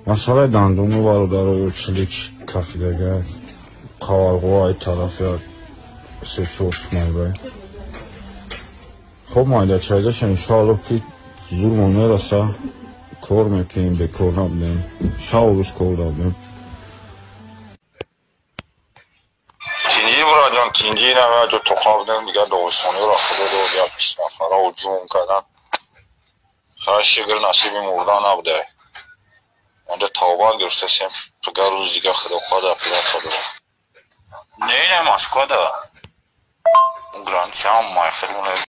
Масъалаи дандону бародаро чилик кафидага қаварғоай тараф як се-чор майбай. Хоб майдачайдаша иншоалло ки зурмон мераса, кор мекунем, бекор набудем, шаву рӯз кор дабудем. Тинҷӣ бураҷон, тинҷӣ намеҷо тоқа будем, дигар доғистониро худо дод, як 20 нафара ҳуҷум кардан. Хай шукр, насиби мурдан набуда. Онҷа тавба гирифтасем, дигар рӯз дига худо хоҳад оператсия дорем. Не, не, Москва да. Граница ҳам майхел.